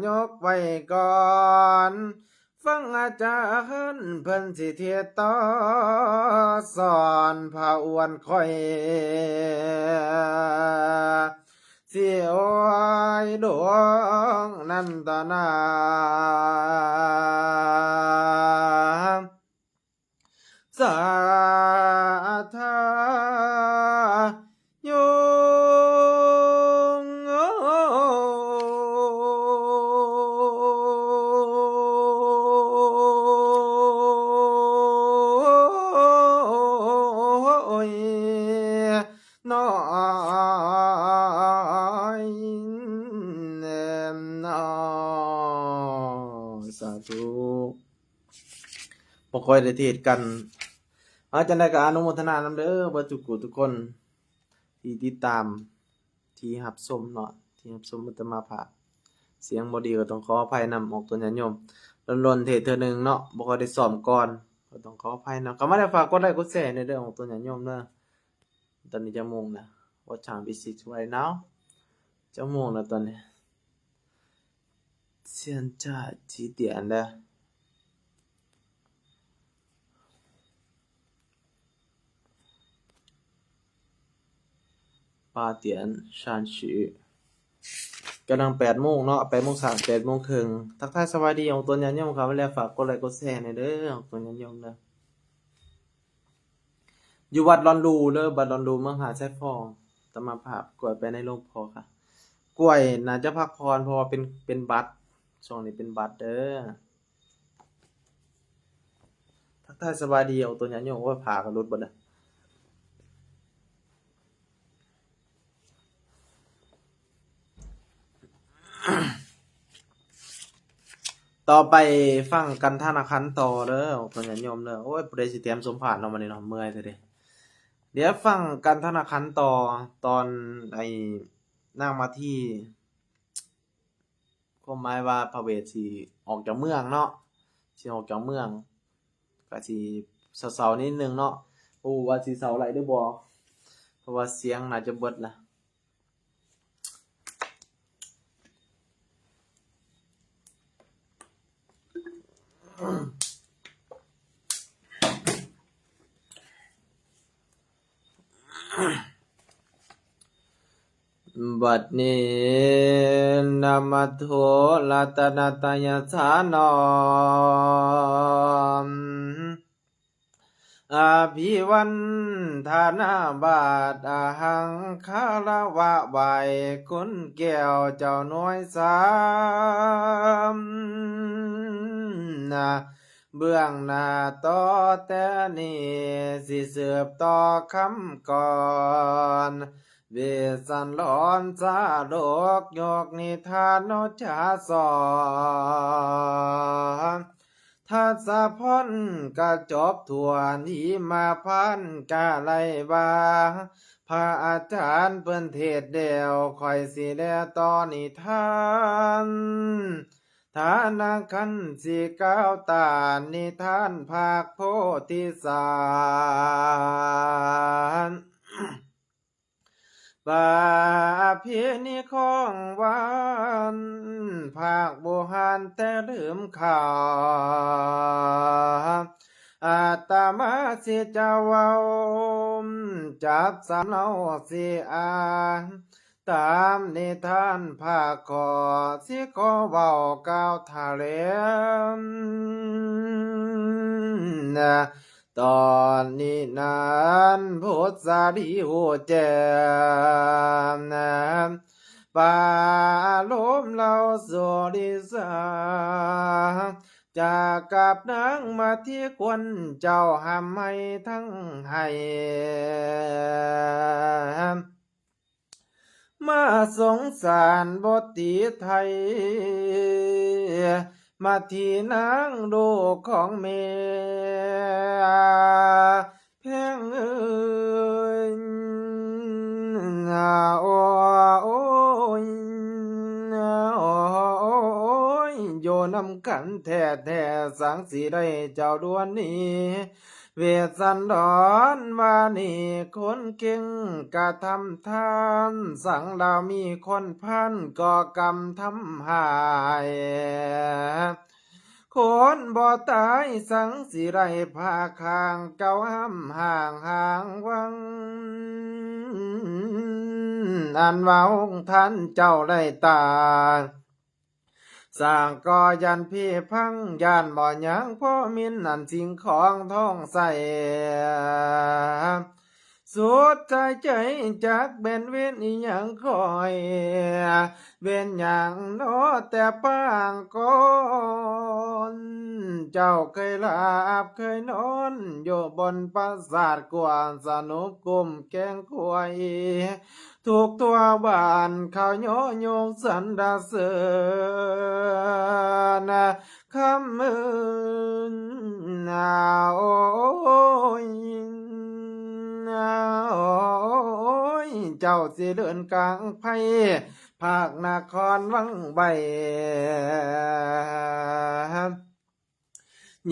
ຍົກໄວ້ກ່ອນ ຟັງອາຈານເພິ່ນຊິເທດຕໍ່ສອນ ພະອວນຂ້ອຍ ຊິໂອຍດວງນັ້ນຕານາ ສາທາໂຍ ຍ ນ້ອຍ ນ້ອຍ ສາທຸ ບໍ່ຄ່ອຍໄດ້ເທດກັນ. ເອົາ ຈັ່ງໃດກໍອະນຸໂມທະນານຳເດີ ເບິດທຸກຜູ້ທຸກຄົນທີ່ຕິດຕາມ ທີ່ຮັບຊົມເນາະ ທີ່ຮັບຊົມອາດຕະມາພາບ. ສຽງບໍ່ດີກໍຕ້ອງຂໍອະໄພນຳ ອອກຕົນຍາດໂຍມ ດົນໆເທດເທື່ອໜຶ່ງເນາະ ບໍ່ຄ່ອຍໄດ້ຊ້ອມກ່ອນ ກໍຕ້ອງຂໍອະໄພນຳ. ເຂົ້າມາແລ້ວຝາກກົດໄລກົດແຊແດ່ເດີ ອອກຕົນຍາດໂຍມເດີ. ຕອນນີ້ຈັກໂມງແລ້ວ? What time is it right now? ຈັກໂມງແລ້ວຕອນນີ້? ສຽນຈາຈີຕຽນເດີ ປາຕຽນຊານຊີ ກຳລັງແປດໂມງເນາະ ແປດໂມງສາມ ແປດໂມງເຄິ່ງ. ທັກທາຍສະບາຍດີອອກຕົນຍາດໂຍມ ເຂົ້າມາແລ້ວຝາກກົດໄລກົດແຊແດ່ເດີ ອອກຕົນຍາດໂຍມເດີ. ຢູ່ວັດລອນລູເດີ ວັດລອນລູ ເມືອງຫາດຊາຍຟອງ ອາດຕະມາພາບກວດໄປໃນຫຼວງພໍ່ຄ່ະ. ກວດໜ້າຈະພັກຜ່ອນ ເພາະວ່າເປັນ ເປັນຫວັດ ຊ່ວງນີ້ເປັນຫວັດເດີ. ທັກທາຍສະບາຍດີອອກຕົນຍາດໂຍມ ໂອ້ຍ ຜ້າກໍຫຼຸດເບິດລະ. ຕໍ່ໄປຟັງກັນທະນາຄັນຕໍ່ເດີ ອອກຕົນຍາດໂຍມເດີ. ໂອ້ຍ ຜູ້ໃດຊິແຖມສົມພາດເນາະ ມື້ນີ້ເນາະ ເມື່ອຍແທ້ເດ. ດຽວຟັງກັນທະນາຄັນຕໍ່ ຕອນໄອ້ນາງມາທີ ຄວາມໝາຍວ່າພະເວດຊິອອກຈາກເມືອງເນາະ ຊິອອກຈາກເມືອງ ກະຊິເສົ້າໆນິດໜຶ່ງເນາະ. ບໍ່ຮູ້ວ່າຊິເສົ້າໄດ້ຫຼືບໍ່ ເພາະວ່າສຽງໜ້າຈະເບິດລະ. ບັດນີ້ ນະມະໂທ ລັດຕະນະຕະຍະສານອມ ອະພິວັນທະນາບາດ ອະຫັງຄາລະວະໄຫວ້ຄຸນແກ້ວເຈົ້າໜ່ວຍສາມ ເບື້ອງໜ້າຕໍ່ແຕ່ນີ້ ຊິສືບຕໍ່ຄຳກ່ອນ ເວດສັນດອນສາດົກ ຍົກນິທານເນາະຈາສອນ ທັດສະພອນກະຈົບຖ້ວນ ອີມາພັນກະໄດ້ວ່າ ພະອາຈານເພິ່ນເທດແລ້ວ ຂ້ອຍຊິແລຕໍ່ນິທານ ທານະຄັນຊິກ່າວຕານ ນິທານພາກໂພທິສານ ປະເພນີຂອງວັນ ພາກບູຮານແຕ່ເລີ່ມຄາວ ອາດຕະມາຊິຈະເວົ້າ ຈັບສຳເນົາຊິອ່ານ ຕາມນິທານພາກຂໍ ຊິຂໍເວົ້າກ່າວຖະແຫຼງ ຕອນນີ້ນັ້ນ ພຸດສາລີຮູ້ແຈ້ງ ປາລົມເລົ່າສຸລິສາ ຈາກັບນາງມາທີຄວນເຈົ້າຫ້ຳໄຫ້ທັງໄຫ້ ມາສົງສານບໍ່ຕິໄທ ມາທີ່ນາງລູກຂອງແມ່ ແພງເອີຍ ໂອ້ຍ ໂອ້ຍ ຢູ່ນຳກັນແທ້ໆ ສັງຊິໄດ້ເຈົ້າດ່ວນນີ້ ເວດສັນດອນວ່ານີ້ຄົນເກັ່ງກະທຳທານ ສັງລາວມີຄົນພານກໍກຳທຳຮ້າຍ ຄົນບໍ່ຕາຍສັງຊິໄດ້ພາຂ້າງ ເຈົ້າຫ້ຳຫ້າງຫາງວັງ ອັນວ່າອົງທ່ານເຈົ້າໄດ້ຕາຍ ສ້າງກໍຢ້ານພີພັງ ຢ້ານບໍ່ຍັງພໍມິນ ອັນສິ່ງຂອງທອງໃສ ສຸດໃຈໃຈຈັກແມ່ນເວນອີ່ຫຍັງຂ້ອຍ ເວນຫຍັງເນາະແຕ່ປາງກ່ອນ ເຈົ້າເຄີຍຫຼັບເຄີຍນອນ ຢູ່ບົນປາສາດກວ້າງ ສະໜຸບກຸ້ມແກ້ງຄວາຍ ທຸກທົ່ວບ້ານເຂົາຍໍຍົງສັນລະເສີນ ຄຳເອີນ ໂອ້ຍ ໂອ້ຍ ເຈົ້າຊິເດີນກາງໄພ ພາກນະຄອນວັງໄວ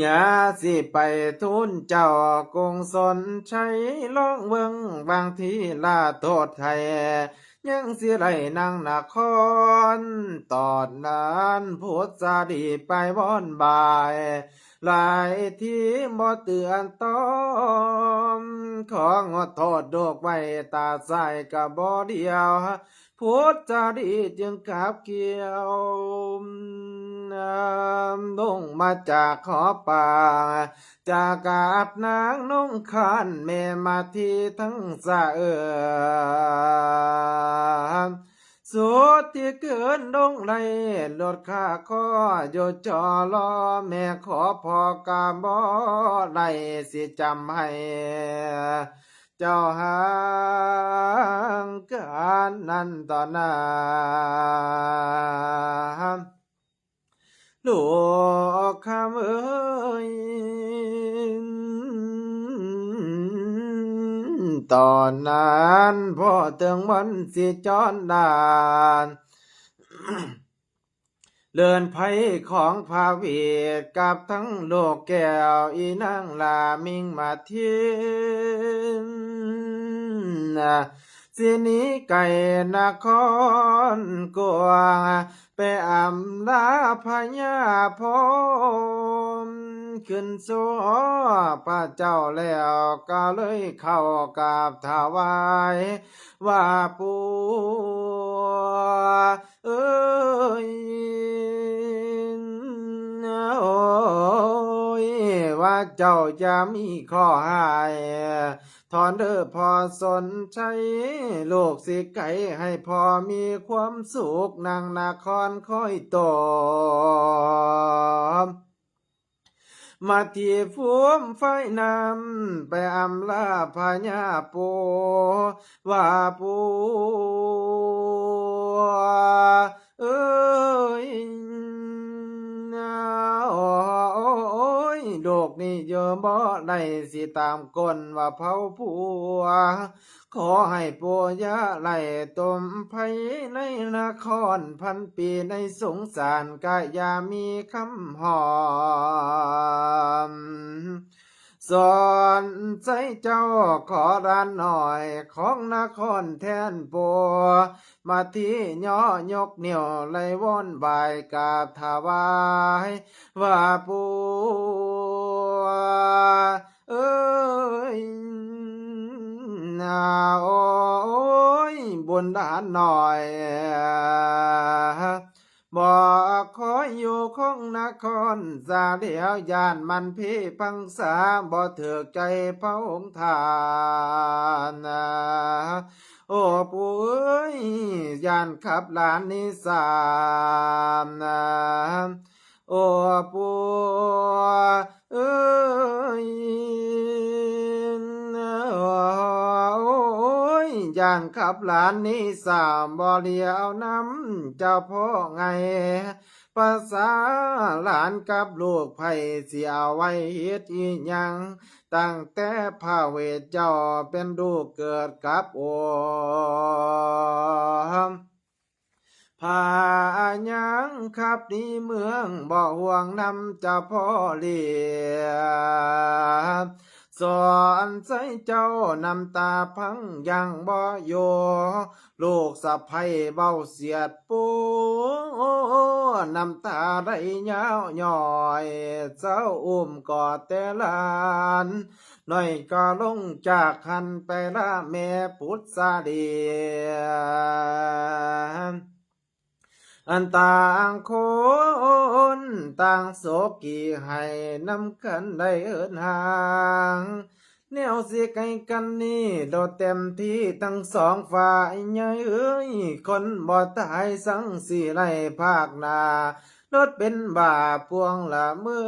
ຍາຊິໄປທູນເຈົ້າກຸງຊົນໄຊ ລອງເບິ່ງບາງທີລາໂທດໄທ ຍັງຊິໄດ້ນັ່ງນະຄອນ ຕອນນັ້ນພຸດສາລີໄປວອນບາຍ ຫຼາຍທີ່ບໍ່ເຕືອນຕ້ອມ ຂໍງົດໂທດລູກໄວ້ຕາຊ້າຍກະບໍ່ດຽວ ພຸດສາລີຈຶ່ງກາບກ່ຽວ ລົງມາຈາກຫໍປ່າ ຈາກັບນາງນົງຄານແມ່ມາທີທັງສະເອີນ ສຸດທີ່ເກີນລົງໄດ້ ລົດຄາຂໍຢູ່ຈໍລໍ ແມ່ຂໍພໍ່ກະບໍ່ໄດ້ຊິຈຳໃຫ້ ເຈົ້າຫ່າງການນັ້ນຕໍ່ໜ້າ ລູກຄຳເອີຍ ຕອນນັ້ນພໍ່ເຖິງວັນຊິຈອນດານ ເລີນໄພຂອງພະເວດ ກັບທັງລູກແກ້ວອີນາງລາມິງມາທິນ ຊິໜີໄກນະຄອນກວາງ ໄປອຳລາພະຍາພົມ ຂຶ້ນສູ່ພະເຈົ້າແລ້ວ ກໍເລີຍເຂົ້າກາບຖວາຍ ວ່າປູ່ເອີຍ ໂອ້ຍ ວ່າເຈົ້າຢ່າມີຂໍ້ຮ້າຍ ທອນເດີພໍ່ສົນໄຊ ລູກຊິໄກໃຫ້ພໍ່ມີຄວາມສຸກ ນາງນະຄອນຄອຍໂຕມ ມາທີ່ຟູມໄຟນ້ຳ ໄປອຳລາພະຍາປູວ່າ ປູເອີຍ ໂອ້ຍ ລູກນີ້ຢູ່ບໍ່ໄດ້ ຊິຕາມກົ້ນວ່າເຜົາຜົວ ຂໍໃຫ້ປູຢ່າໄຫຼຕົມໄພໃນນະຄອນພັນປີ ໃນສົງສານກະຢ່າມີຄຳຮ້ອງ. ສອນໄຊເຈົ້າຂໍຫຼານນ້ອຍຂອງນະຄອນແທນປູ ມາທີ່ຍໍຍົກນິ້ວໄຫຼວອນໄຫວ້ກາບຖວາຍວ່າ ປູເອີຍ ໂອ້ຍ ບຸນຫຼານນ້ອຍ ບໍ່ຄອຍຢູ່ຄົງນະຄອນສາແລ້ວ ຢ້ານມັນພີພັງສາ ບໍ່ຖືກໃຈພະອົງທ່ານ. ໂອ້ ປູເອີຍ ຢ້ານຂັບຫຼານໜີສາ ໂອ້ ປູເອີຍ ໂອ້ຍ ຢ້ານຂັບຫຼານໜີສາ ບໍ່ຫຼຽວນຳເຈົ້າພໍ່ໄງ ພາສາຫຼານກັບລູກ ໃຜຊິເອົາໄວ້ເຮັດອີ່ຫຍັງ ຕັ້ງແຕ່ພະເວດເຈົ້າເປັນລູກເກີດກັບໂອ ພາຍັງຂັບໜີເມືອງ ບໍ່ຫ່ວງນຳເຈົ້າພໍ່ຫຼຽວ ສອນໄຊເຈົ້ານ້ຳຕາພັງຢັ້ງບໍ່ຢູ່ ລູກສະໃພ້ເວົ້າສຽດປູ ນ້ຳຕາໄຫຼຍາວຍ້ອຍ ເຈົ້າອຸ້ມກອດແຕ່ຫຼານ ນ້ອຍກໍລົງຈາກຫັ້ນໄປລາແມ່ປຸດສາລີ ອັນຕ່າງຄົນຕ່າງໂສກີ ໃຫ້ນຳກັນໄດ້ເອີ້ນຫາງ ແນວຊິໄກກັນນີ້ ໂດດເຕັມທີ່ທັງສອງຝ່າຍໃຫຍ່ເອີຍ ຄົນບໍ່ຕາຍສັງຊິໄດ້ພາກໜ້າ ໂດດເປັນບາບພວງລະເມີ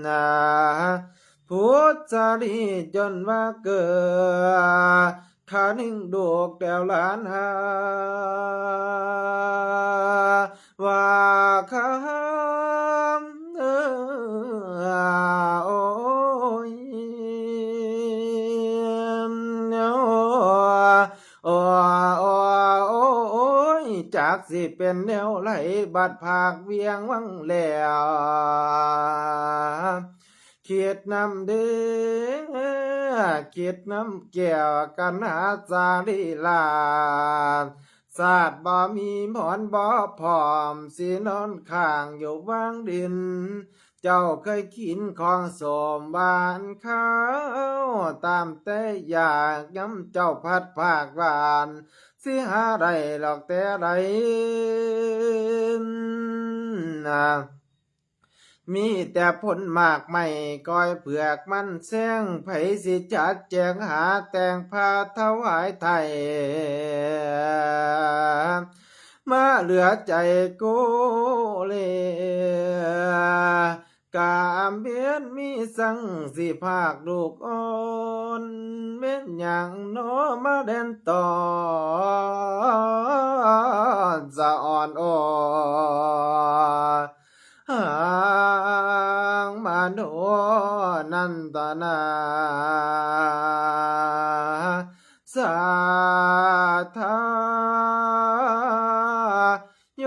ນາ ພຸດສາລີຈົນວ່າເກີດ ຄາໜຶ່ງລູກແກ້ວຫຼານຫາ ວ່າຄຳ ເອີ ໂອ້ຍ ໂອ້ ໂອ້ ໂອ້ຍ ຈັກຊິເປັນແນວໃດ ບັດພາກວຽງວັງແລ້ວ ຄິດນຳເດີ້ ຄິດນຳແກ້ວກັນຫາສາລີລາ ຊາດບໍ່ມີໝອນບໍ່ພ້ອມ ຊິນອນຄ້າງຢູ່ວາງດິນ ເຈົ້າເຄີຍກິນຂອງສົ້ມຫວານຄາວ ຕາມແຕ່ຢາກ ຍາມເຈົ້າພັດພາກຫວານ ຊິຫາໄດ້ຫຼອກແຕ່ໃດ ມີແຕ່ຜົນໝາກໄມ້ ກ້ອຍເຜືອກມັນແຊງ ໃຜຊິຈັດແຈງຫາແຕ່ງຜ້າຖວາຍໄຖ່ ມາເຫຼືອໃຈໂກເລ ກາມວຽນມີສັງ ຊິພາກລູກອ່ອນ ແມ່ນຫຍັງນໍ ມາແລ່ນຕອນສະອ່ອນໂອ ຫາງມະໂນນັນຕະນາ ສາທາໂຍ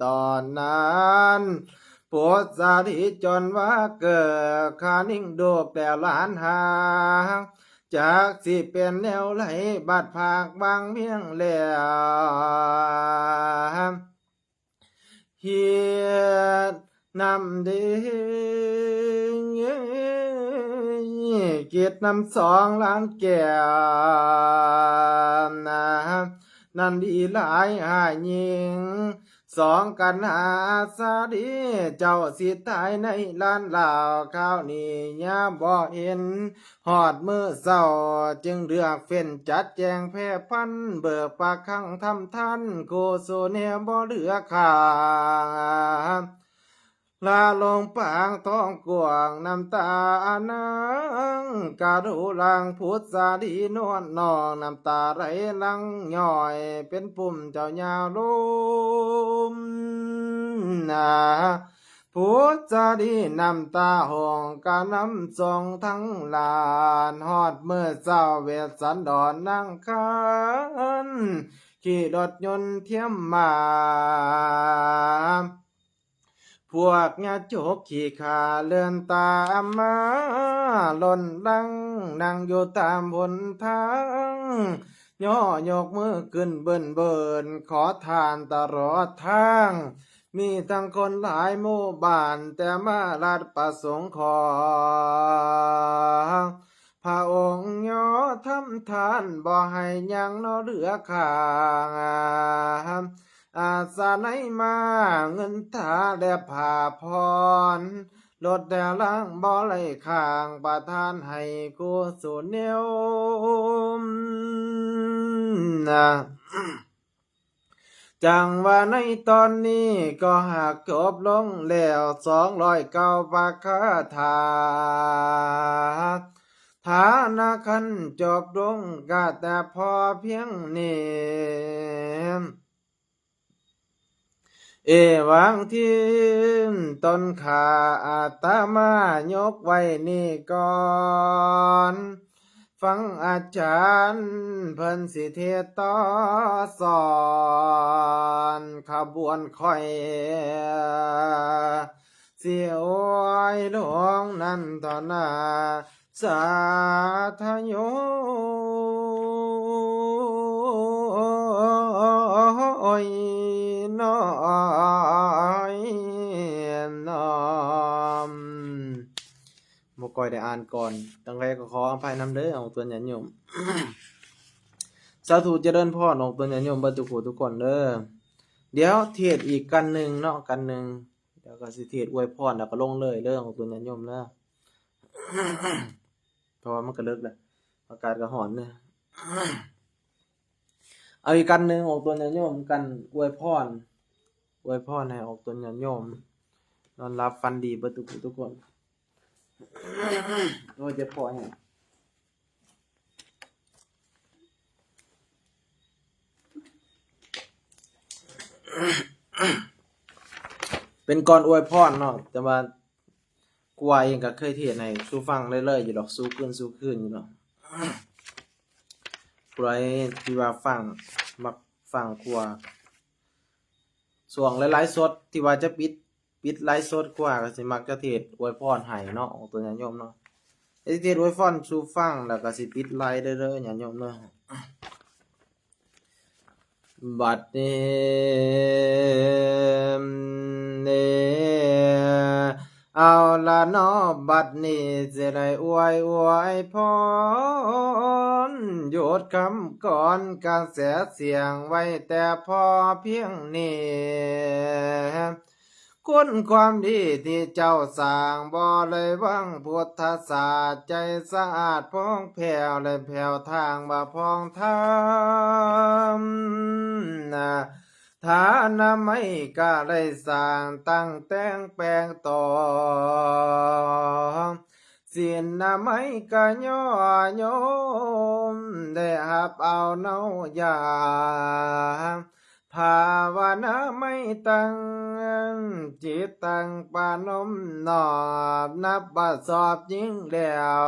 ຕອນນັ້ນ ໂພດສາລີຈົນວ່າເກີດ ຄານິງລູກແລ້ວຫຼານຫາ ຈັກຊິເປັນແນວໃດ ບັດພາກວັງວຽງແລ້ວ ເຮັດນຳເດ້ ຄິດນຳສອງຫຼານແກ້ວນະ ນັ້ນດີຫຼາຍອ້າຍຍິງ ສອງກັນຫາສາລີ ເຈົ້າຊິຕາຍໃນລານລາວ ຄາວນີ້ຍາມບໍ່ເຫັນ ຮອດມື້ເຊົ້າຈຶ່ງເລືອກເຟ້ນ ຈັດແຈງແຜ່ພັນ ເບີກພະຄັງທຳທານ ຄູ່ສູ່ແນວບໍ່ເຫຼືອຄ່າ ລາລົງປາງທ້ອງກວ້າງ ນ້ຳຕານາງກະລຸລາງ ຜູ້ສາລີນວນນອງ ນ້ຳຕາໄຫຼຫຼັ່ງຍ້ອຍ ເປັນປຸ່ມເຈົ້າຍາວລົມ ນາ ຜູ້ສາລີນ້ຳຕາຫ້ອງ ກະນຳສົ່ງທັງຫຼານ ຮອດມື້ເຊົ້າເວດສັນດອນນາງຄານ ຂີ່ລົດຍົນທຽມມາ ພວກຍາຈົກຂີ້ຂ້າເລື່ອນຕາມມາ ລົ້ນຫຼັງນັ່ງຢູ່ຕາມຫົນທາງ ຍໍຍົກມືຂຶ້ນເບີນໆ ຂໍທານຕະຫຼອດທາງ ມີທັງຄົນຫຼາຍໝູ່ບ້ານ ແຕ່ມາລັດປະສົງຂອງ ພະອົງຍໍທຳທານ ບໍ່ໃຫ້ຫຍັງເນາະເຫຼືອຂ້າງ ອາສະໄນມາເງິນຕາ ແລະຜ້າຜ່ອນ ລົດແຕ່ລາງບໍ່ໄຫຼຄ້າງ ປະທານໃຫ້ຄູ່ສູ່ແນວ ຈັ່ງວ່າໃນຕອນນີ້ກໍຫາກຈົບລົງແລ້ວ ສອງຮ້ອຍເກົ້າປະຄາຖາ ຖານະຄັນຈົບລົງກະແຕ່ພໍພຽງນີ້ ເອວັງທິນ ຕົນຂ້າອາດຕະມາຍົກໄວ້ນີ້ກ່ອນ ຟັງອາຈານເພິ່ນຊິເທດຕໍ່ສອນ ຂະບວນຂ້ອຍຊິໂອຍລົງນັ້ນເທົ່ານັ້ນ ສາທະໂຍ ໂອຍ ນ້ອຍນ້ອມ ບໍ່ຄ່ອຍໄດ້ອ່ານກ່ອນ ຈັ່ງໃດກໍຂໍອະໄພນຳເດີ ອອກຕົນຍາດໂຍມ ສາທຸ ຈະເລີນພອນ ອອກຕົນຍາດໂຍມເບິດທຸກຜູ້ທຸກຄົນເດີ ດຽວເທດອີກກັນໜຶ່ງເນາະ ກັນໜຶ່ງ ດຽວກໍຊິເທດອວຍພອນ ແລ້ວກໍລົງເລີຍເດີ ອອກຕົນຍາດໂຍມເດີ ເພາະວ່າມັນກໍເລິກແລ້ວ ອາກາດກໍຮ້ອນເດີ ເອົາອີກກັນໜຶ່ງ ອອກຕົນຍາດໂຍມ ກັນອວຍພອນ ອວຍພອນໃຫ້ອອກຕົນຍາດໂຍມ ນອນຫຼັບຝັນດີເບິດທຸກຜູ້ທຸກຄົນ ໂອ້ຍ ເຈັບຄໍແຮງ ເປັນກ່ອນອວຍພອນເນາະ ແຕ່ວ່າ ຄູບາເອງກໍເຄີຍເທດໃຫ້ສູ່ຟັງເລື້ອຍໆຢູ່ດອກ ສູ່ຄືນສູ່ຄືນຢູ່ດອກ ຜູ້ໃດທີ່ວ່າຟັງ ມັກຟັງຄູບາ ຊ່ວງໄລຟ໌ສົດທີ່ວ່າຈະປິດ ປິດໄລຟ໌ສົດ ຄູບາກໍຊິມັກຈະເທດອວຍພອນໃຫ້ເນາະ ອອກຕົນຍາດໂຍມເນາະ ຊິເທດອວຍພອນສູ່ຟັງ ແລ້ວກໍຊິປິດໄລຟ໌ເດີ້ ຍາດໂຍມເດີ້. ບັດນີ້ ເອົາລະເນາະ ບັດນີ້ຊິໄດ້ອວຍ ອວຍພອນ ຢຸດຄຳກ່ອນ ກະແສສຽງໄວ້ແຕ່ພໍພຽງນີ້ ຄຸນຄວາມດີທີ່ເຈົ້າສ້າງ ບໍ່ໄດ້ຫວັງພຸດທະສາດ ໃຈສະອາດຜ່ອງແຜ້ວ ແລະແຜວທາງບໍ່ຜ່ອງທຳ ທານນະໄມກະໄດ້ສ້າງຕັ້ງແຕ່ງແປງຕໍ່ ສິນນະໄມກະຍໍໂຍມ ໄດ້ຮັບເອົາເນາະຢາ ພາວະນາໄມຕັ້ງຈິດ ຕັ້ງປະນົມນອບ ນັບວ່າຊອບຍິ່ງແລ້ວ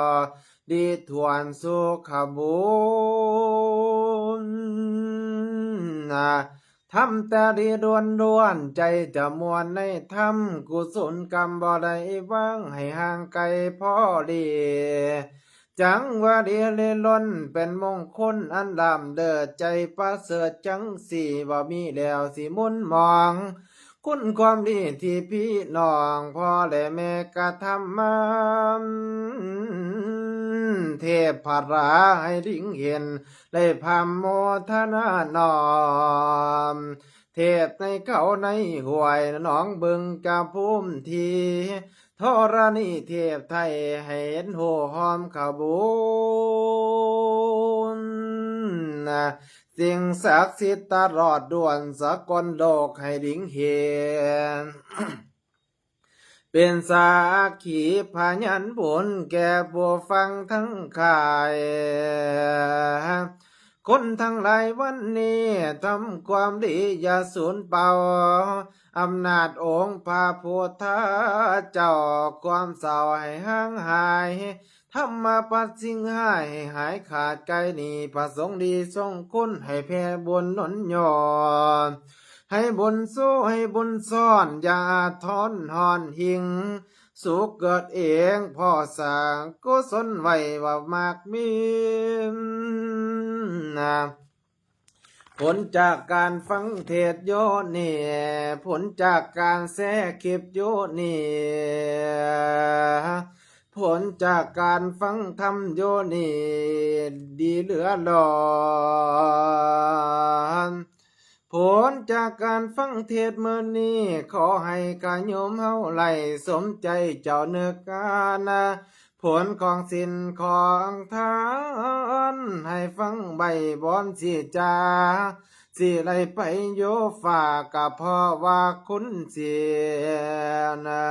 ດີຖ້ວນສຸຂະບຸນ ທຳແຕ່ດີລ້ວນໆ ໃຈຈະມ່ວນໃນທຳ ກຸສົນກຳບໍ່ໄດ້ວາງ ໃຫ້ຫ່າງໄກພໍດີ ຈັງວ່າດີເລີດລົ້ນ ເປັນມົງຄຸນອັນລ້ຳເລີດ ໃຈປະເສີດຈັ່ງຊີ້ ບໍ່ມີແລ້ວຊິໝຸນໝອງ ຄຸນຄວາມດີທີ່ພີ່ນ້ອງ ພໍ່ແລະແມ່ກະທຳມາ ເທບພະລາໃຫ້ລິງເຫັນ ໄດ້ພຳໂມທະນານ້ອມ ເທບໃນເຂົາໃນຫ້ວຍ ໜອງບຶງຈະພູມທີ່ ທໍລະນີເທບໄທ ໃຫ້ເຫັນຮູ້ຮ່ອມຂະບຸນ ສິ່ງສັກສິດຕະຫຼອດດ້ວນສາກົນໂລກ ໃຫ້ລິງເຫັນ ເປັນສັກຂີພະຍານບຸນແກ່ຜູ້ຟັງທັງຫຼາຍ. ຄົນທັງຫຼາຍວັນນີ້ ທຳຄວາມດີຢ່າສູນເປົ່າ, ອຳນາດອົງພະພຸດທະເຈົ້າ ຄວາມເສົ້າໃຫ້ຫ່າງຫາຍ, ທຳມະປັດສິ່ງຮ້າຍໃຫ້ຫາຍຂາດໄກໜີ, ພະສົງດີຊົງຄຸນໃຫ້ແຜ່ບຸນໜູນຢອນ, ໃຫ້ບຸນຊູໃຫ້ບຸນຊ້ອນ ຢ່າອາດທອນຮ້ອນຫິງ, ສຸກເກີດເອງ ພໍສ້າງກຸສົນໄວ້ວ່າມາກມີນາ. ຜົນຈາກການຟັງເທດຢູ່ນີ້, ຜົນຈາກການແຊຄລິບຢູ່ນີ້, ຜົນຈາກການຟັງທຳຢູ່ນີ້ ດີເຫຼືອລ້ອນ. ຜົນຈາກການຟັງເທດມື້ນີ້ ຂໍໃຫ້ກະໂຍມເຮົາໄດ້ສົມໃຈເຈົ້ານຶກການນະ, ຜົນຂອງສິນຂອງທານ ໃຫ້ຟັງໄວ້ບ່ອນຊິຈາ ຊິໄດ້ໄປຢູ່ຟ້າ ກະເພາະວ່າຄຸນສິນນະ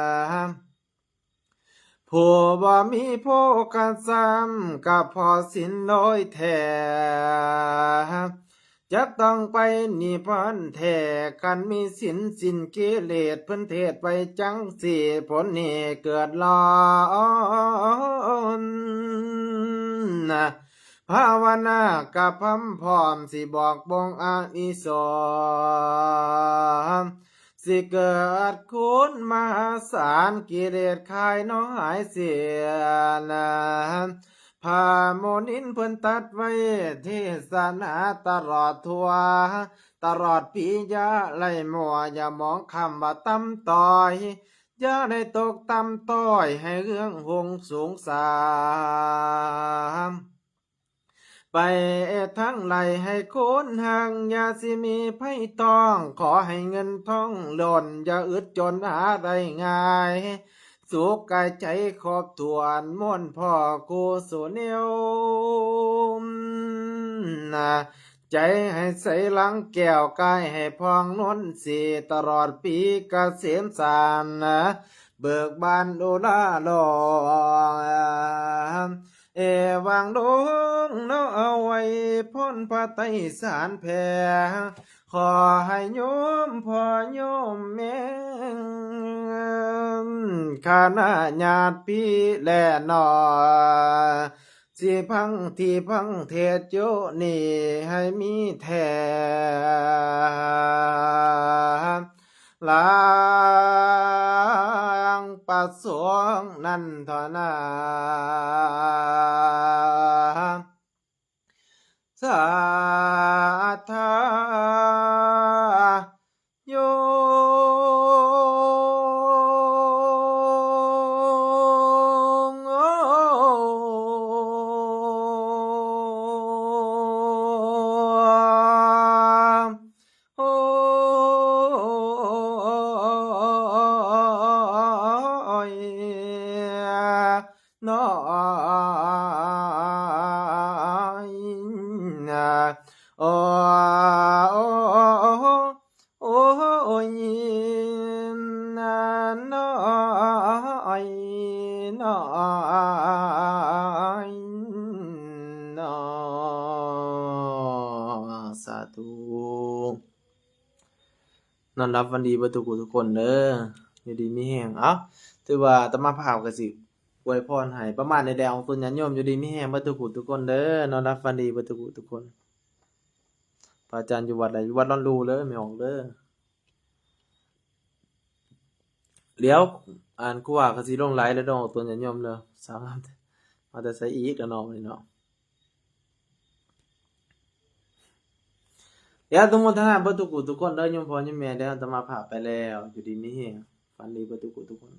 ຜູ້ບໍ່ມີໂພກະຊ້ຳ ກະເພາະສິນໂດຍແທ້ ຈະຕ້ອງໄປນິບພານແທ້. ຄັນມີສິນ ສິ້ນກິເລດ ເພິ່ນເທດໄວ້ຈັ່ງຊີ້ ຜົນນີ້ເກີດລ້ອນນະ ພາວະນາກະພຳພ້ອມ ຊິບອກບົ່ງອານິສົງ ຊິເກີດຄຸນມະຫາສານ ກິເລດຄາຍໜໍຫາຍສິ້ນ. ພະມຸນິນເພິ່ນຕັດໄວ້ເທສະນາຕະຫຼອດທົ່ວ ຕະຫຼອດປີ ຢ່າໄດ້ມົວ ຢ່າມອງຂ້າມວ່າຕ່ຳຕ້ອຍ ຢ່າໄດ້ຕົກຕ່ຳຕ້ອຍ ໃຫ້ເລື່ອງຮຸ່ງສູງສາງ ໄປທາງໃດໃຫ້ຄົນຮັ່ງ ຢ່າຊິມີໄພຕ້ອງ ຂໍໃຫ້ເງິນທອງລົ້ນ ຢ່າອຶດຈົນຫາໄດ້ງ່າຍ ສຸກກາຍໃຈຄົບຖ້ວນ ມ່ວນພໍຄູ່ສູ່ແນວ ໃຈໃຫ້ໃສຫຼັງແກ້ວ ກາຍໃຫ້ຜ່ອງນົນສີ ຕະຫຼອດປີກະເສມສານ ເບີກບານໂອລາຫຼອງ ເອວັງລຸງເນາະ ອວຍພອນພະໄຕສານແຜ່ ຂໍໃຫ້ໂຍມພໍ່ໂຍມແມ່ ຄະນະຍາດພີ່ແລນ້ອງ ຊິຟັງທີ່ຟັງເທດຢູ່ນີ້ໃຫ້ມີແທ້ ຫຼັງປະສົງນັ້ນເທົ່ານັ້ນ ສາທາໂຍ ໂອ້ຍ ນ້ອຍ ໂອ້ ໂອ້ຍ ນານ້ອຍ ນ້ອຍ ນ້ອຍ ສາທຸ. ນອນຫຼັບຝັນດີເບິດທຸກຜູ້ທຸກຄົນເດີ ຢູ່ດີມີແຮງ. ເອົ້າ ຖືວ່າອາດຕະມາພາບກະຊິອວຍພອນໃຫ້ປະມານນີ້ແຫຼະ ອອກຕົນຍາດໂຍມ ຢູ່ດີມີແຮງເບິດທຸກຜູ້ທຸກຄົນເດີ ນອນຫຼັບຝັນດີເບິດທຸກຜູ້ທຸກຄົນ. ພະອາຈານຢູ່ວັດໃດ? ຢູ່ວັດລອນລູເດີ ແມ່ອອກເດີ. ດຽວ ອັນ ຄູບາກະຊິລົງໄລແລ້ວເດີ ອອກຕົນຍາດໂຍມເດີ. ສາມາດ ມາແຕ່ໃສອີກລະເນາະ ມື້ນີ້ເນາະ. ດຽວ ອະນຸໂມທະນາເບິດທຸກຜູ້ທຸກຄົນເດີ ໂຍມພໍ່ໂຍມແມ່ເດີ ອາດຕະມາພາບໄປແລ້ວ ຢູ່ດີມີແຮງ ຝັນດີເບິດທຸກຜູ້ທຸກຄົນ.